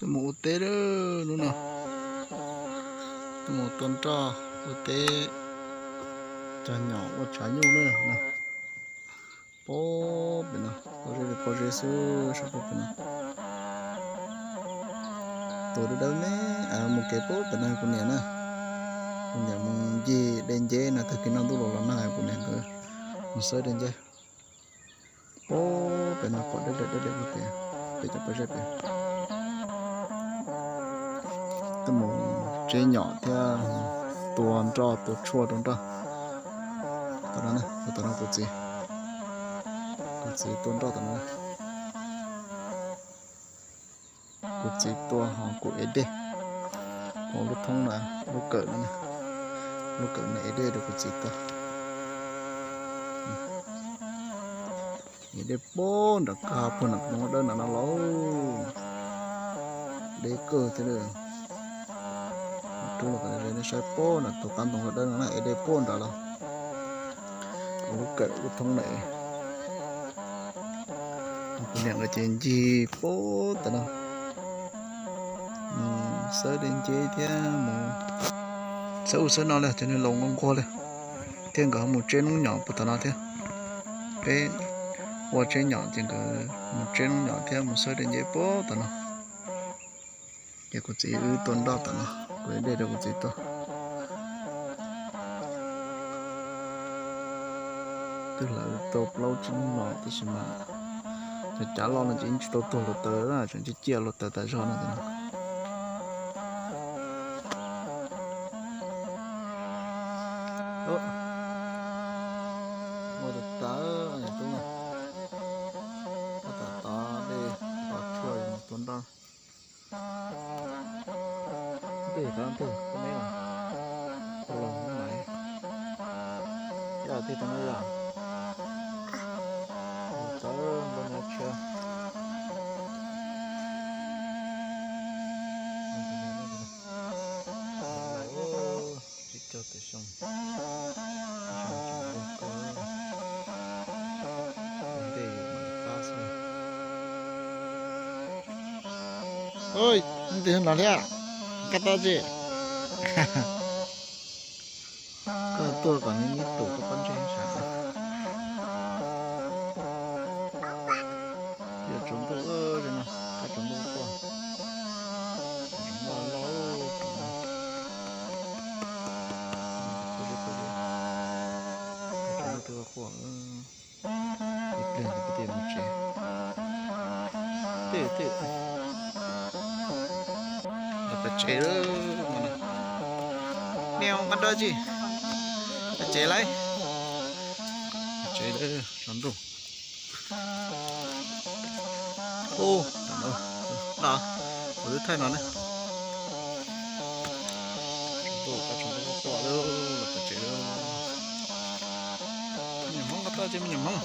Tuaj mus ua teb lawm hnub no. Tuaj mus tua nroj ua teb, cog nyom ua tshav nyuj na. Puag pem no, pob zeb li pob zeb xwb, saib puag pem no. Tus dawb dawb ne, mus kev puag pem no kuv niam na. Kuv niam mus ncig dej nceb no, tag kis noj ntuj los los nag kuv niam nkawd mus xawb dej nceb. Puag pem no pom deb deb deb deb puag pem, pem cov pob zeb pem. Tuaj mus tseb nyom thiab tua nroj tua tshuaj rau nroj. Tom no, tom no kuv txiv, kuv txiv tua nroj tom no. Kuv txiv tua hos kuv ev dej hauv lub thoob na, lub kawm no, lub kawm no ev dej rau kuv txiv tua. Ev dej puag nram kwj ha puag nram ntoo dawb nram no lauj. Deb kawg thiab. Rub los kom nej saib puag nram tus qab ntoo dawb no na, ev dej puag nrad los. Kuv lub kawm lub thoob na. Kuv niam nkawd ces ncig puag tom no mus xawb dej nceb thiab mus xawb ub xawb no li, cov niag laus nquag nquag li. Thiab nkawd ho mus tseb noob nyom puag tom no thiab. Peb ua tseb nyom ces nkawd mus tseb noob nyom thiab mus xawb dej nceb puag tom no. Ces kuv txiv wb tua nroj tom no, kuv ev dej rau kuv txiv tua. Twb hlawv tau plaub tsib noob no tab sis mas cov cav loj no ces yeej tsis tau tuag hluav taws, tseem ciaj ciaj hluav taws tas zog no. Muaj tas tas, tab tom tov dej tov tshuaj mus tua nroj. Ntwg tau ntwg koj me, los maiv, yog tig tau no yog tawv npua no tshiab. Tsis cog tam xyoo, xyoo tseem nquag kawg, ua ntej yuav mam li pab xwb. Ntws no thiab, koj tab tsi. Koj tuaj kom nws nib tus koj pob ntseg sav. Yog tsaus ntuj no, koj tsaus ntuj quaj, tsaus ntuj lauj, tsaus ntuj twb quaj, ib pliag ntawd kuv thiaj mus tsev. Tej tej los pem tsev lawm. Nej ua nqaj dab tsi? Pem tsev lauj. Pem tsev lawm, tsaus ntuj. Ub, no, kuv twb thaij no ne. Tsaus ntuj, tsaus ntuj quaj lawm, los pem tsev lawm. Me nyuam Hmoob, koj tuaj tsi me nyuam Hmoob?